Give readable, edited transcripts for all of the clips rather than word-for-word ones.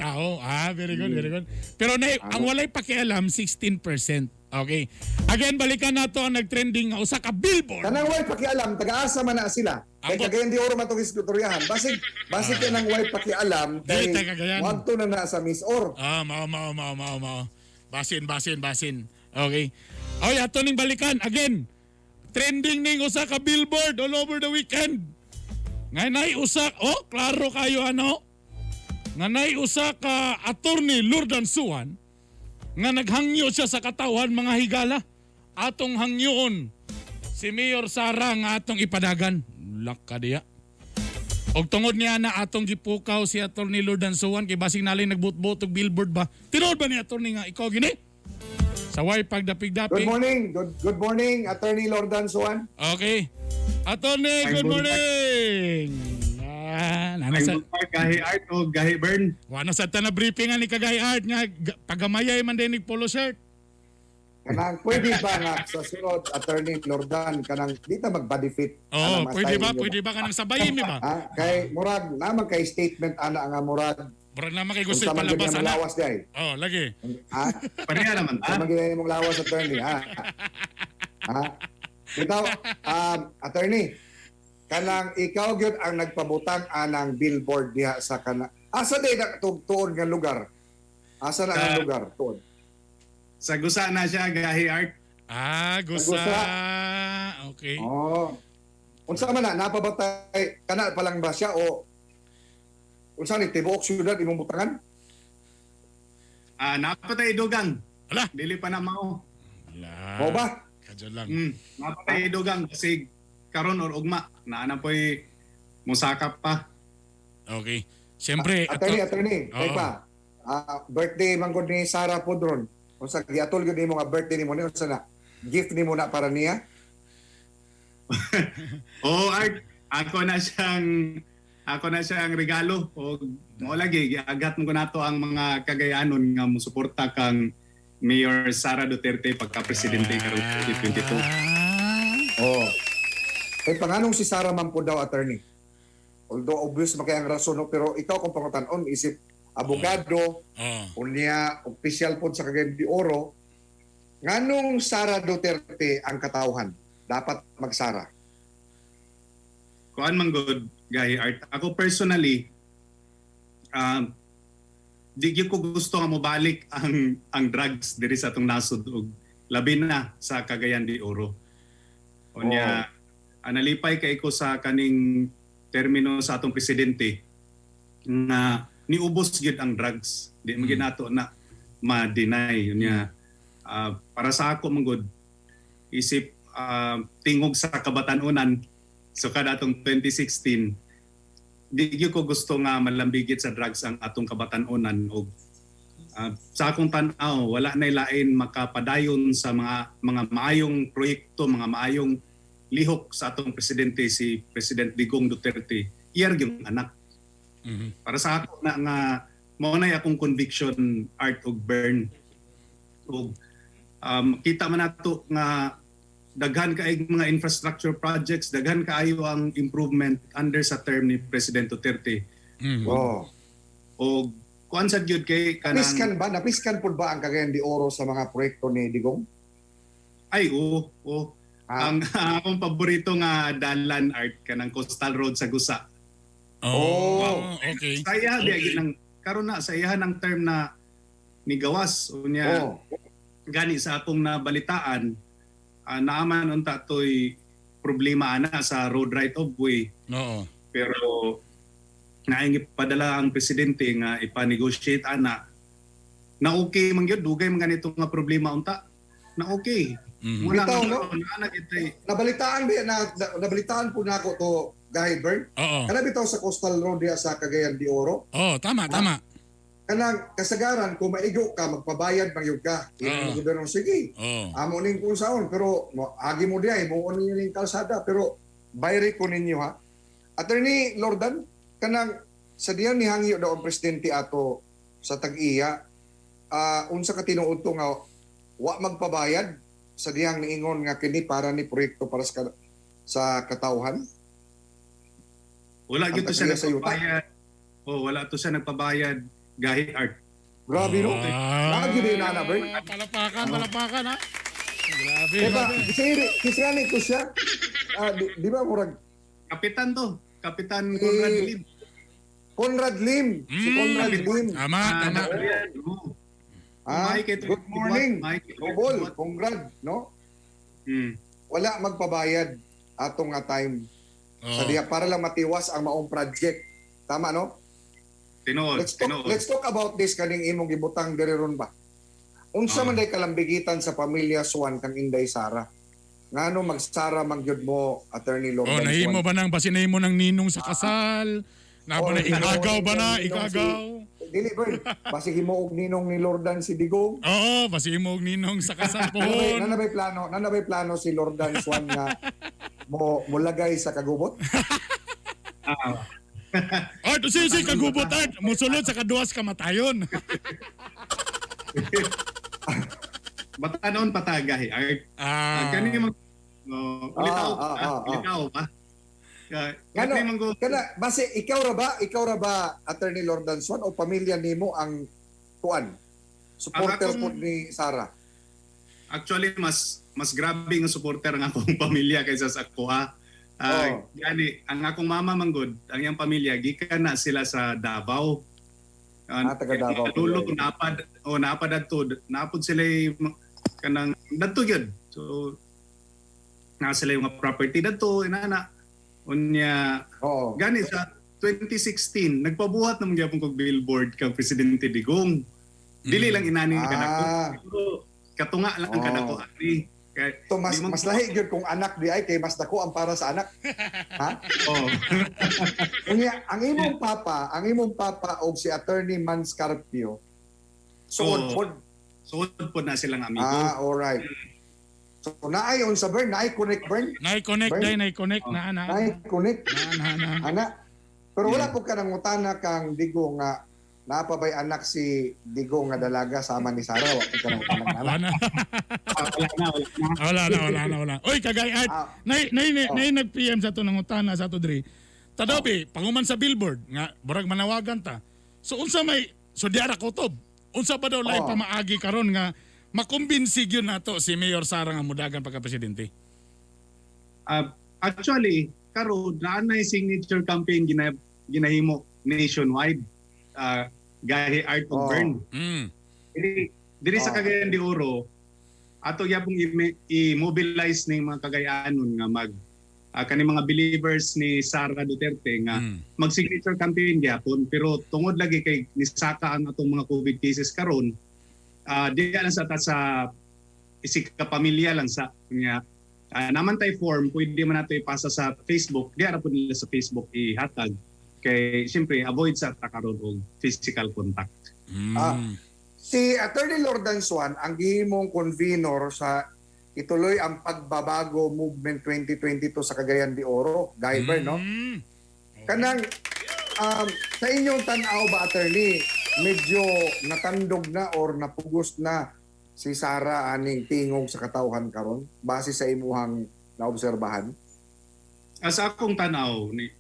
Tao. Ah, very good, very good. Pero na, ang walay pakialam, 16%. Okay. Again, balikan nato ang nagtrending nga usa ka billboard. Kanang way pakialam, taga-asa man na sila. Kay Cagayan de Oro man tong istoryahan. Basig kanang way pakialam Dili kay ta Cagayan. moadto na na sa MisOr. Ah, mao, mao, mao, mao, mao. Basin, basin, basin. Okay. Oy, ato ning balikan. Again, trending ning usa ka billboard all over the weekend. Nga nay usa, oh, klaro kayo ano? Nga nay usa ka Attorney Lordan Suan nga naghangyo siya sa katawhan, mga higala. Atong hangyoon si Mayor Sara nga atong ipadagan. Laka diya. Og tungod niya na atong gipukaw si Attorney Lordan Suan kay basing nalay nagbutbot og billboard ba. Tinuod ba ni Attorney nga ikaw gini? Sa way pagdapig-dapig. Good morning. Good morning, Attorney Lordan Suan. Okay. Attorney, good morning. Ah, nana sa Gahi Art o Gahi Bern. Wala sa ta na briefing nga ni Kagay Art nga pagamayay man din polo shirt. Kanang pwede ba nga sa sunod, Attorney Lordan, kanang di ta mag body fit? Oo, Anang mga pwede style ba? ninyo? Pwede ba kanang sabayin mi ba? Ha? Kay murag naman kay statement ana nga murag Murag naman kay gusto unsa man gyud ipalabas nga ana. lawas di ay. Oh, lagi. Ha? Pareha naman Unsa ta. man gyud imong lawas, Attorney, ha? Ha? Bitaw, Attorney, kanang ikaw gyud ang nagpabutang anang billboard diha sa kana. Asa day na tuon nga lugar? Asa na ang lugar tuon? Sa gusa na siya, Gahi Art. Ah, gusa. Gusa. Okay. Oh. Unsa man na napabatay kana pa lang ba siya o unsa ni tibuok syudad imong butangan? Ah, napatay dugang. Ala. Dili pa na mao. Ala. Mao ba? Kadyo lang. Napatay dugang kasi karon or ugma naa na po'y musaka pa. Okay. Siyempre, Attorney, attorney, kay Oo. pa. Ah, birthday man gud ni Sara Podron. Unsa giatol gyud nimo nga birthday nimo ni, unsa na? Gift nimo na para niya? Oh, Art, ako na siyang regalo o mo lagi giagat mo ko nato ang mga Kagayanon nga musuporta kang Mayor Sara Duterte pagka presidente karong 2022. Ah. Oh. Kay panganong si Sara man po daw, Attorney? Although obvious man kay ang rason, no? Pero ikaw kung pangutan-on isip abogado, unya official pod sa Cagayan de Oro, nganong Sara Duterte ang katawhan? Dapat magsara. Kuan man gud, Gahi Art. Ako personally, di gyud ko gusto nga mobalik ang drugs diri sa atong nasod ug labi na sa Cagayan de Oro. Unya, analipay kay ko sa kaning termino sa atong presidente nga niubos gyud ang drugs. Di man gyud nato na ma-deny. Unya, para sa ako man gud isip tingog sa kabatanunan, so kada atong 2016, di gyud ko gusto nga malambigit sa drugs ang atong kabatanunan og sa akong tan-aw wala na lain makapadayon sa mga maayong proyekto, mga maayong lihok sa atong presidente, si President Digong Duterte, iyar gyud anak. Para sa ako na nga mao na akong conviction, Art ug Bern, ug kita man nato nga daghan kay mga infrastructure projects, daghan kaayo ang improvement under sa term ni President Duterte. Og kuan sad gyud kay kanang Napiskan ba? Napiskan pud ba ang Cagayan de Oro sa mga proyekto ni Digong? Ay, oo. Ah. Ang akong paborito nga dalan, Art, kanang Coastal Road sa Gusa. Oh, okay. Sa iya di okay. Nang karon na sa iya ng term na ni gawas unya. Gani sa akong nabalitaan, naaman unta toy problema ana sa road right of way, pero naing padala ang presidente nga ipa-negotiate ana na okay man gyud, dugay man ganito nga problema unta na okay. Wala Bitaw, nga no? na kitay. Nabalitaan ba na, na nabalitaan po na ako to, Gahi Bern. Kana bitaw sa Coastal Road diha sa Cagayan de Oro. Oo, tama, tama. Kanang kasagaran kung maigo ka magpabayad man gyud ka. Ingon ang gobyerno, sige. Amo ning kung saon pero mo, agi mo diha mo ninyo ning kalsada pero bayri ko ninyo ha. Attorney Lordan, kanang sa diyan ni hangyo daw ang presidente ato sa tag-iya, unsa ka tinuod to nga wa magpabayad sa diyang niingon nga kini para ni proyekto para sa katawhan? Wala Ang gyud to siya tag-iya sa yuta? nagpabayad. Oh, wala to siya nagpabayad. Gahi Art. Grabe no. Ah. Lagi din na Bern. Palapakan, palapakan ha. Grabe. Diba, Grabe. kisani ko siya. Ah, di ba murag Kapitan to, Kapitan Conrad Eh, Lim. Conrad Lim, si Conrad Lim. Tama, Ah, tama. oo. Ah, Mike, ito- good morning. Mike, Nobol, Conrad, no? Wala magpabayad atong nga time. Oh. Sa diya para lang matiwas ang maong project. Tama no? Tinuod, Let's talk, tinuod. let's talk about this kaning imong gibutang diri ron ba. Unsa man day kalambigitan sa pamilya Swan kang Inday Sara? Ngano magsara man gyud mo, Attorney Oh, Lordan nahimo Swan? ba nang basin nahimo ng ninong sa kasal? Na ba Oh, na igagaw ba na ninong si- igagaw? Dili Bern, basig himo og ninong ni Lordan si Digong. Oo, basi imo og ninong sa kasal Nana pohon. bay plano, nana bay plano si Lordan Swan nga mo mulagay sa kagubot? Ah, Art, si si kagubot art, musulod sa kaduas kamatayon. Bata noon patagahi Art. Ah. Kani man oh, ulitaw, ulitaw pa. Ngano, Kani man go kana base ikaw ra ba, Attorney Lordan Swan o pamilya nimo ang kuan? Supporter Ang akong- po ni Sara. Actually mas mas grabe nga supporter ang akong pamilya kaysa sa ako ha. Oh. Gani ang akong mama manggod, ang iyang pamilya gikan na sila sa Davao. Taga Davao. Dulo napad o napad adto, napod sila kanang dadto gyud. So na sila yung mga property dadto inana. Unya Oo. gani sa 2016 nagpabuhat naman gyapon kog billboard kang Presidente Digong. Dili lang inani kanako. Pero katunga lang kanako ani. Kay So mas di man- mas lahi gyud kung anak di ay kay mas dako ang para sa anak. Ha? Oh. Unya, ang imong papa, og si Attorney Mans Carpio. Suod Oo. pod. Suod po na silang amigo. Ah, all right. So naay on sa Bern, naay connect Bern, Nay-connect Bern? day, nay-connect na na. naay connect Na na na. ana. Pero wala po ka nangutana kang Digo nga naa pa bay anak si Digo nga dalaga sama ni Sara, wa po ka nangutana nga anak. Wala na. Ah, wala na, wala na. Wala na, wala na, wala. Oy, kagay art. Nay nay Oh. nay nag-PM sa to nangutana sa to diri. Tadobi, panguman sa billboard nga burag manawagan ta. So unsa may so diara kutob. Unsa ba daw lahi pamaagi karon nga makumbinsi gyud nato si Mayor Sara nga mudagan pagka presidente? Actually, karon naa na signature campaign ginahimo nationwide. Gahi Art of Bern. Diri sa Cagayan de Oro, ato gyapong i-mobilize ning mga Cagayanon nga mag kani mga believers ni Sara Duterte nga mag-signature campaign gyapon, pero tungod lagi kay nisaka ang atong mga COVID cases karon, diya lang sa ta sa isig ka pamilya lang sa niya. Naman tay form pwede man nato ipasa sa Facebook, diya ra pud nila sa Facebook ihatag kay siyempre avoid sa ta karon og physical contact. Si Attorney Lordan Swan ang gihimong convenor sa ituloy ang pagbabago movement 2022 sa Cagayan de Oro, Guy Bern, no? Kanang sa inyong tan-aw ba, Attorney, medyo natandog na or napugos na si Sara aning tingog sa katawhan karon base sa imuhang naobserbahan? Sa akong tan-aw ni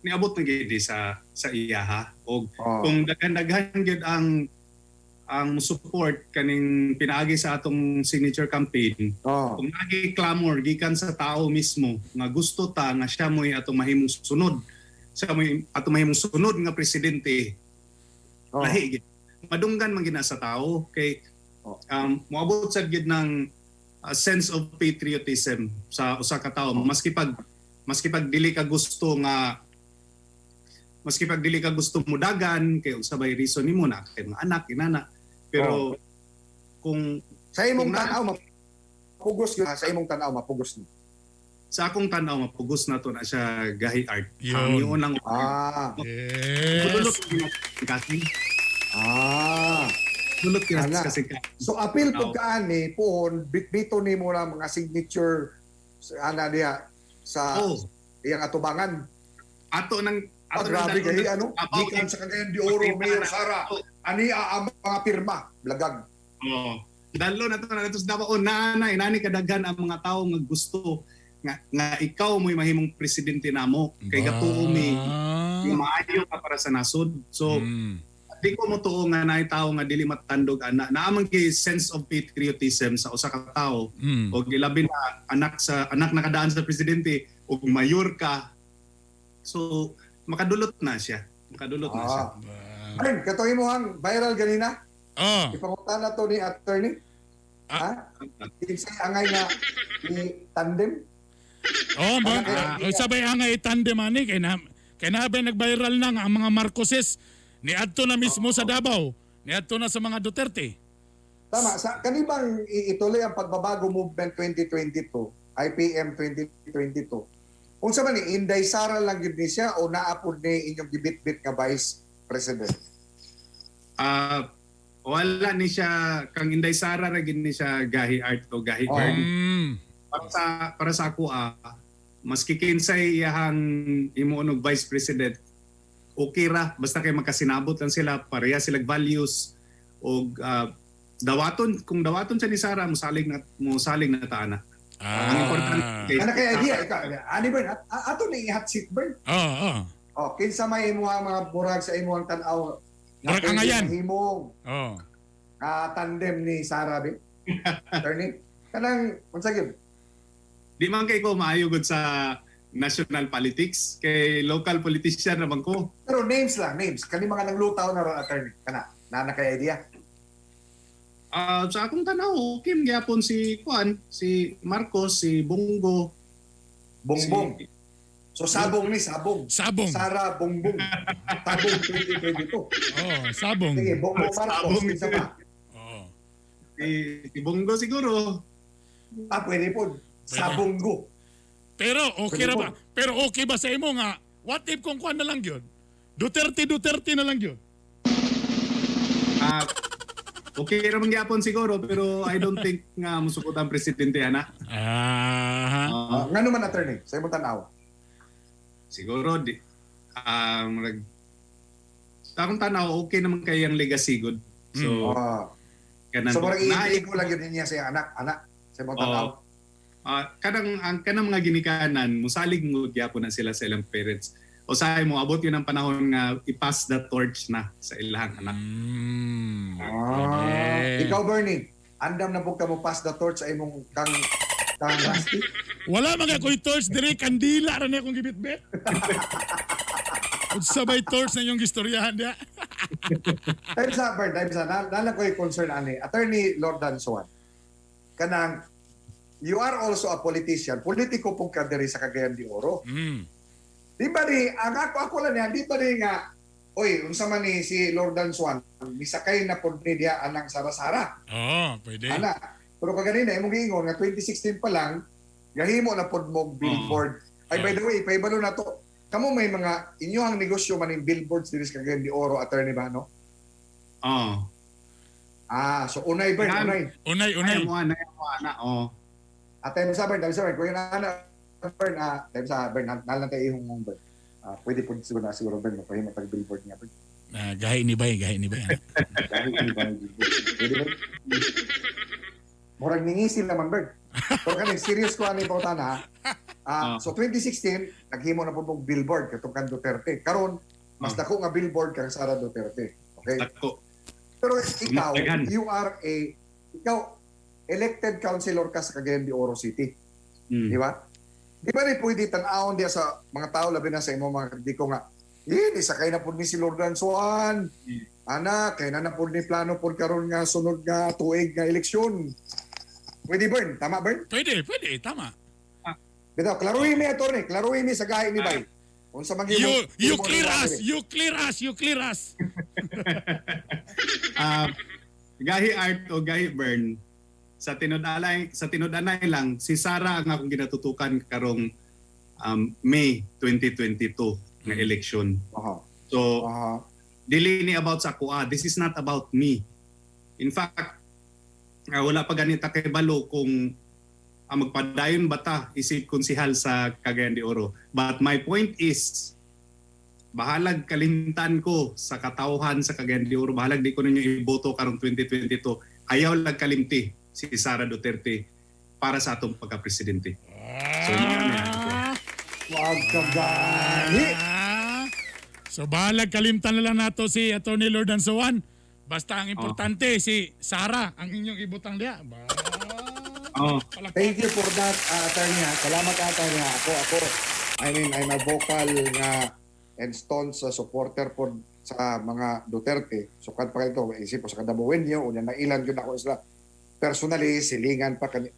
niabot na gid sa iyaha og kung daghan-daghan gyud ang support kaning pinaagi sa atong signature campaign, kung nagi clamor gikan sa tao mismo nga gusto ta nga siya mo'y atong mahimong sunod, siya mo'y atong mahimong sunod nga presidente, lahi gid madunggan man gid na sa tao kay moabot sad gid ng sense of patriotism sa usa ka tawo, maski pag dili ka gusto nga maski pag dili ka gusto mudagan kay unsa bay reason nimo na kay mga anak inana, pero kung sa imong tan-aw mapugos gyud, sa imong tan-aw mapugos ni. Sa akong tan-aw mapugos na to na siya Gahi Art. Ang yun lang. Yes. Kasi. Dulot kasi. So appeal po kaani puhon bitbito nimo na mga signature sa ana diha sa iyang atubangan. Ato nang grabe kay ano? Gikan sa Cagayan de Oro, Mayor Sara. Ani ang mga pirma, blagag. Oo. Dalo na to na sa Davao na inani kadaghan ang mga tawo nga gusto nga ikaw mo'y mahimong presidente namo kay gatuo mi maayo ka para sa nasod. So Di ko motuo nga naay tawo nga dili matandog ana. Naa man kay sense of patriotism sa usa ka tawo og ilabi na anak sa anak nakadaan sa presidente ug mayor ka. So makadulot na siya. Makadulot na siya. Ah. Ayun, katong imuhang viral ganina. Oh. Ipangutan na to ni attorney. Ah. Ha? Kinsay angay nga ni tandem? Oh, ba? Sabay angay tandem ani kay na ba nag-viral na nga ang mga Marcoses niadto na mismo sa Davao, niadto na sa mga Duterte. Tama, sa kanibang ituloy ang pagbabago movement 2022, IPM 2022. Unsa man ni Inday Sara lang gyud ni siya o naa pud ni inyong gibitbit nga vice president? Wala ni siya kang Inday Sara ra gid ni siya, gahi Art o gahi Oh. Bern. Para sa ako, maski kinsay iyahang imuon og vice president, okay ra basta kay magkasinabot lang sila, pareha sila values og dawaton kung dawaton siya ni Sara, mosalig na ta ana. Ang importante kay Ana kay idea ikaw ani Bern, ato ni i-hot seat, Bern. Oo, oh, Oh, kinsa may imuhang mga burag sa imuhang tan-aw nga Murag pwede angayan. mahimong Oh. tandem ni Sara be? Attorney, kanang unsa gyud? Di man kay ko maayo gud sa national politics kay local politician ra man ko. Pero names lang, names. Kani mga nanglutaw na ron, attorney. Kana, naa na kay idea. Sa akong tanaw, okay man gyapon si Juan, si Marcos, si Bong Go. Bongbong. So sabong ni sabong. Sabong. Sara Bongbong. Sabong 2022. Oh, sabong. Sige, Bongbong Marcos. Sabong. Kinsa pa? Oo. Si Bong Go siguro. Ah, pwede po. Sabonggo. Pero okay ra Pwede ba? Pero okay ba sa imo nga what if kung kuan na lang gyud? Duterte Duterte na lang gyud. Okay ra man gyapon siguro pero I don't think nga musukot ang presidente ana. Ah. Ah, ngano man, attorney, sa imong tanaw? Siguro di sa akong tanaw okay naman kay ang legacy good. So kanang So murag na- iigo lang yun niya sa iyang anak, anak sa imong tanaw. Kanang ang kanang mga ginikanan musalig mo gyapon na sila sa ilang parents. O sahay mo abot yun ang panahon nga i-pass the torch na sa ilang anak. Ah, ikaw Bernie, andam na pud ka mo pass the torch sa imong kang Rusty? Wala mga koy torch dire, kandila ra na akong gibitbit. Unsa bay torch na inyong gistoryahan diha? Time sa Bern, time sa na ko yung concern ani. Attorney Lordan Suan. Kanang you are also a politician. Politiko pud ka diri sa Cagayan de Oro. Di ba ni ang ako lang yan, di ba ni nga oy, unsa man ni si Lordan Suan, misakay na pud ni diha anang Sara-Sara. Oo, pwede. Ana. Pero kaganina imong giingon nga 2016 pa lang gahimo na pud mo billboard. Ay, by the way, paibalo na to. Kamo may mga inyohang negosyo man ning billboards diri sa Cagayan de Oro, attorney ba, no? Oo. Ah, so unay Bern, Yan. unay. Unay, unay. Ay mo ana, mo ana. Oh. At time sa Bern, time sa Bern, kuya na ana Bern, time sa Bern, nalang tayo ihong Bern. Ah, pwede po siguro na siguro Bern, mapahimo tag billboard niya Bern. Ah, gahi ni bay, gahi ni bay. Ana. Gahi ni ba ng billboard? Pwede ba? Murag ningisil naman Bern. Pero kaning serious ko ani pangutana ha. So 2016 naghimo na po og billboard katong kang Duterte. Karon mas dako nga billboard kang Sara Duterte. Okay? Dako. Pero ikaw, Daghan. you are a ikaw elected councilor ka sa Cagayan de Oro City. Di ba? Di ba rin pwede tan-awon diya sa mga tao, labi na sa imong mga kritiko nga, eh, sakay na pud ni si Lordan Suan. Ana, kay na na pud ni plano pud karon nga sunod nga tuig nga eleksyon. Pwede, Bern? Tama, Bern? Pwede, pwede, tama. Bitaw, klaruhin mi, attorney. Klaruhin mi sa gahi ni Bay. Unsa man You clear us, you clear us, you clear us. Gahi Art o gahi Bern, sa tinud-anay lang si Sara ang akong ginatutukan karong May 2022 nga election. So dili ni about sa ako. This is not about me. In fact, wala pa ganita kay balo kung magpadayon ba ta isip konsihal sa Cagayan de Oro. But my point is, bahalag kalimtan ko sa katawhan sa Cagayan de Oro, bahalag di ko ninyo iboto karong 2022. Ayaw lang kalimti si Sara Duterte para sa atong pagka-presidente. So, yun na. Wag ka gani. Ah. So bahalag kalimtan na lang nato si Attorney Lordan Suan. Basta ang importante si Sara ang inyong ibutang diha. Ba. Oh. Palakpak. Thank you for that, attorney, ha. Salamat, attorney, ha. Ako, I mean, I'm a vocal nga and staunch supporter po sa mga Duterte. Sukad pa ito, isip ko sa Kadabawenyo, unya na ilan yun ako sila. Personally, silingan pa kani,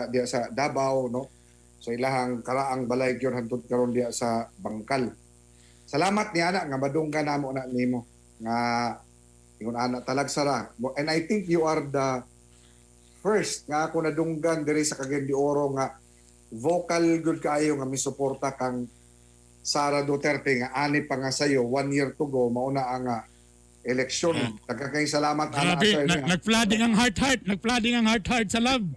diya sa Davao, no? So ilahang karaang balay gyud hantod karon diya sa Bangkal. Salamat ni ana nga madunggan namo na nimo nga ingon ana talagsara. And I think you are the first nga ako nadunggan diri sa Cagayan de Oro nga vocal gud kaayo nga misuporta kang Sara Duterte nga ani pa nga sayo, one year to go, mauna ang eleksyon. Daghan salamat ana, Grabe, attorney, ha. nag-flooding ang heart heart, nag-flooding ang heart heart sa love.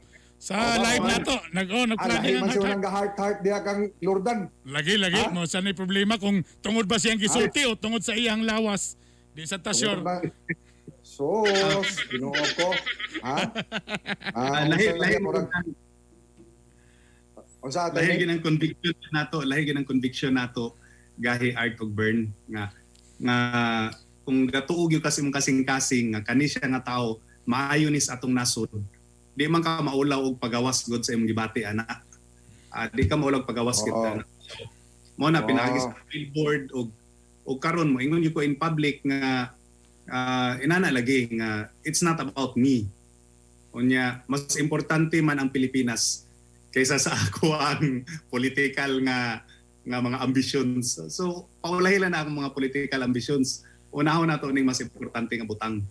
Sa Oh, live oh, na to. Nag-flooding lahi ang man heart siya heart. nang heart heart diha kang Lordan. Lagi lagi Ha? mo sa ni problema kung tungod ba siyang gisulti o tungod sa iyang lawas. Di sa ta sure. Sus, Ginoo ko. Ha? Ah, Lahi unsa lahi lagi, unsa lahi attorney? gyud ang conviction nato, lahi gyud ang conviction nato, gahi Art og Bern, nga nga kung gatuo gyud kasi imong kasing-kasing nga kani siya nga tawo maayo ni sa atong nasod, di man ka maulaw og pagawas god sa imong gibati ana. Di ka maulaw og pagawas gid ana. Mo na pinaagi sa billboard og karon mo ingon gyud ko in public nga inana lagi nga it's not about me. Unya mas importante man ang Pilipinas kaysa sa ako ang political nga nga mga ambitions. So paulahi lang na akong mga political ambitions. Unahon nato ning mas importante nga butang.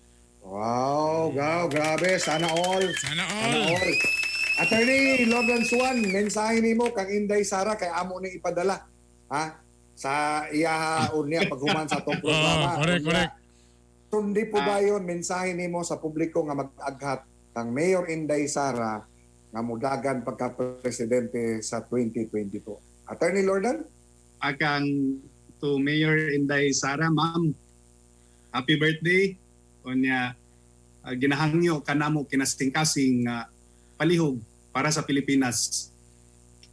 Wow, wow, grabe. Sana all. Sana Sana all. all. Attorney Lordan Suan, mensahe nimo kang Inday Sara kay amo ning ipadala. Ha? Sa iya unya paghuman sa atong programa. Oh, correct, Unya, correct. Sundi po dayon mensahe nimo sa publiko nga mag-aghat kang Mayor Inday Sara nga mudagan pagka-presidente sa 2022. Attorney Lordan? Akang to Mayor Inday Sara, ma'am, happy birthday. Unya ginahangyo kanamo kinasing-kasing nga palihog para sa Pilipinas.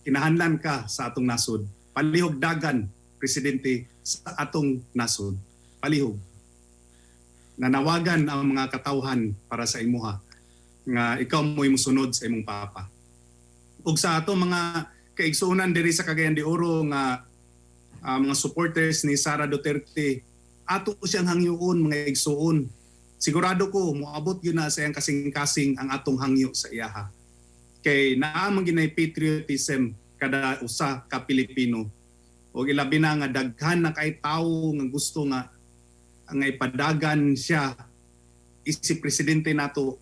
Kinahanlan ka sa atong nasod. Palihog dagan presidente sa atong nasod. Palihog. Nanawagan ang mga katawhan para sa imuha nga ikaw mo'y musunod sa imong papa. Ug sa ato mga kaigsuonan diri sa Cagayan de Oro nga mga supporters ni Sara Duterte, ato siyang hangyoon, mga igsuon. Sigurado ko moabot gyud na sa iyang kasing-kasing ang atong hangyo sa iyaha. Kay naa man ginay patriotism kada usa ka Pilipino. Og ilabi na nga daghan na kay tawo nga gusto nga nga ipadagan siya isip presidente nato,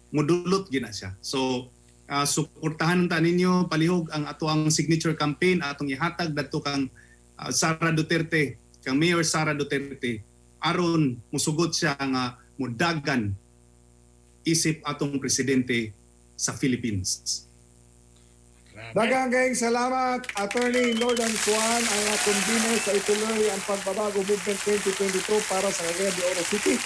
mudulot gyud na siya. So suportahan ta ninyo palihog ang ato ang signature campaign atong ihatag dadto kang Sara Duterte, kang Mayor Sara Duterte, aron musugot siya nga mudagan isip atong presidente sa Philippines. Daghang kayong salamat, Attorney Lordan Suan, ang convener sa Ituloy ang Pagbabago Movement 2022 para sa Cagayan de Oro City.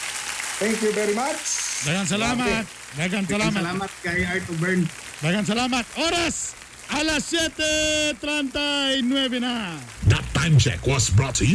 Thank you very much. Daghang salamat. Daghang salamat. Salamat kay Art Bern. Daghang salamat. Oras alas 7:39 na. That time check was brought to you